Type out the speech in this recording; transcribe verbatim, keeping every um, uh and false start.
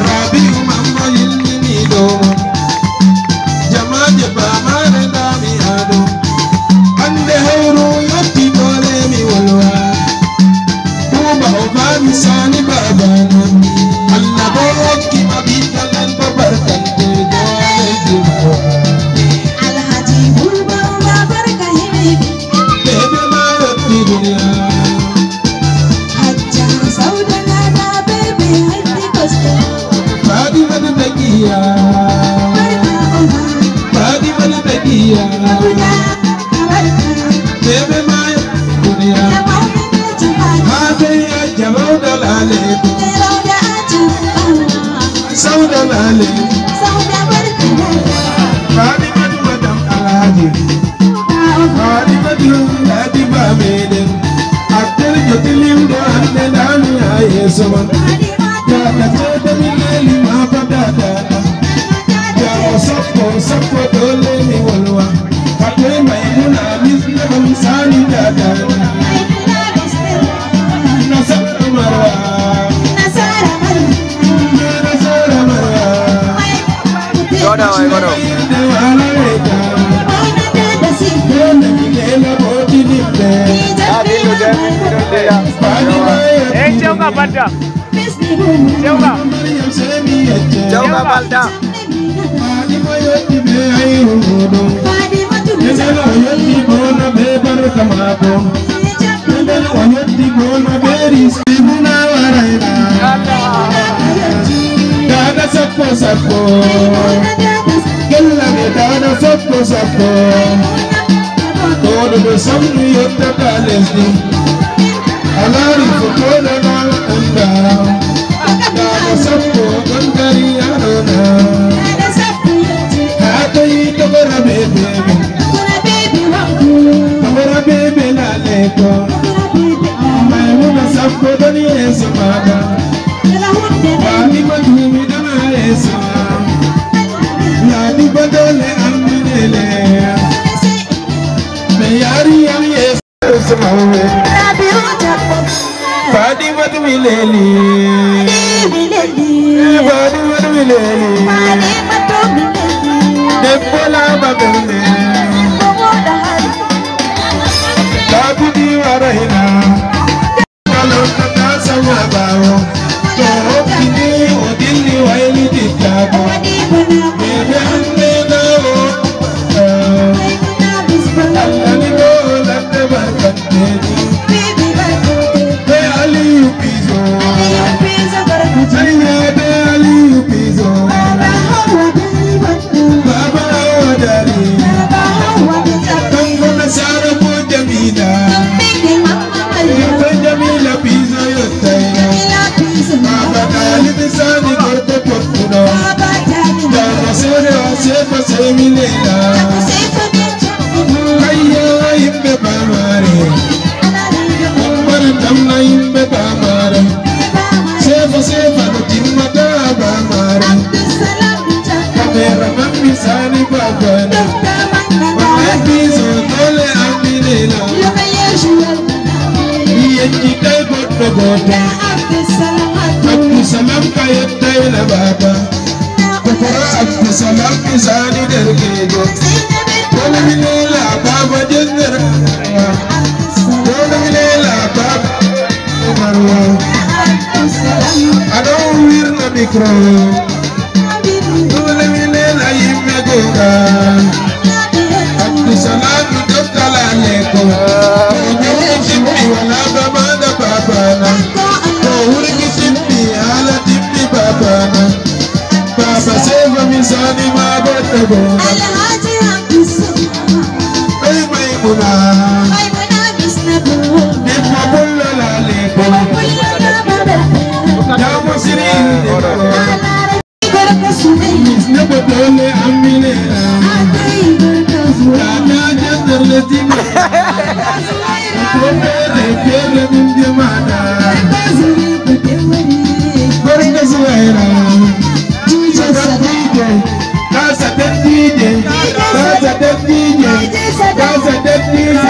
Rabiu Mamma yilminiiɗo mon. Jamaaje bamaare ndaami haa ɗo. Hannde hawru yotti doole mi wolwa. Buuba o bami sani baabana. Allah bo hokki ma ɓiɗɗo nan bo barkante doole jimma. Alhaji Buuba o ba barka himɓe. Bebe ma yotti duniya. Hajja Sauda Nana bebe haldi kosto. Fadimatu Tagiya. Barka Omar. Fadimatu Tagiya. Sauda barka. Bebe ma duniya. Haa sai Hajja Rauda Lale. Rauda Aja. Sauda Lale. Sauda barka. Fadimatu madam Alhaji. Faɗi batu, faɗi ba meɗen. Akter jotilim do hande dami ha yeso ma. Dada cede mi leli ma ba dada. Jago sappo, sappo dole mi wolwa. Akwai Maimuna, Miss Level, Sani dada. Nasara Marwa. Nasara Marwa. Nasara Marwa. Joɗa way goɗo. Ey, cewga balda. Cewga. Cewga balda. Dada sappo sappo. Gella ɓe dada sappo sappo. Ɗo ɗo ɗo samnu yottata lesdi. A laari fotoɗo na anda. Dada sappo ɗon dari arona. Haa toyi togora ɓe bebe. Togora bebe lale ko. Maimuna sappo ɗon yeeso maɗa. Fatima tumi ɗon ha yeeso ma. Ladi ba dole amminele. Ɓe yari yam yeeso. Fatimatu mi leli. Fatimatu mi leli. Debbo laba berne. Labudi warayna. Kalon kata sama bawo. To hokkini o dilli wayli dittago. Bebe hande dawo. Allani ɗo ladde barkanteeji. Be Aliyu Pizo. Sanya be Aliyu Pizo. Baba Hawa Dari. Kanko Nasara ko Jamila. Ko Jamila Pizo yottayno. Baba Talib Sani gorko pottuɗo. Jamo sere o sefa semilela. Kayya yimɓe bamare. Ummar tamna yimɓe bamare. Sefa sefa no timmata bamare. Kamera mammi sani babana. Wallahi Pizo dole amminela. Yejjitay goɗɗo gooto. Abdussalam ka yettayna baba. Kokora Abdussalam mi sani derkeejo. Dole mi nela baba jengere. Dole mi nela baba Marwa. Aɗon wirna micro. Dole mi nela yimɓe goonga. Abdussalam mi dokkala leko. Ko nyawɗo timmi wala ba maɗa babana. Ko wurgi timmi hala timmi babana. Baba sefa mi sani ma goɗɗo goonga. Alhaji Abdussalam. Ey Maimuna. Maimuna Bisnabu. Debbo pullo lale ko. Pullo lale. Damo siri. Gorko Suwai. Debbo dole amine. Atai gorko Suwai. Dada jadar ladina. Ko fere fere min jama'a. Gorko Suwai. Gorko Suwai. Kasa dattijo, kasa dattijo, kasa dattijo,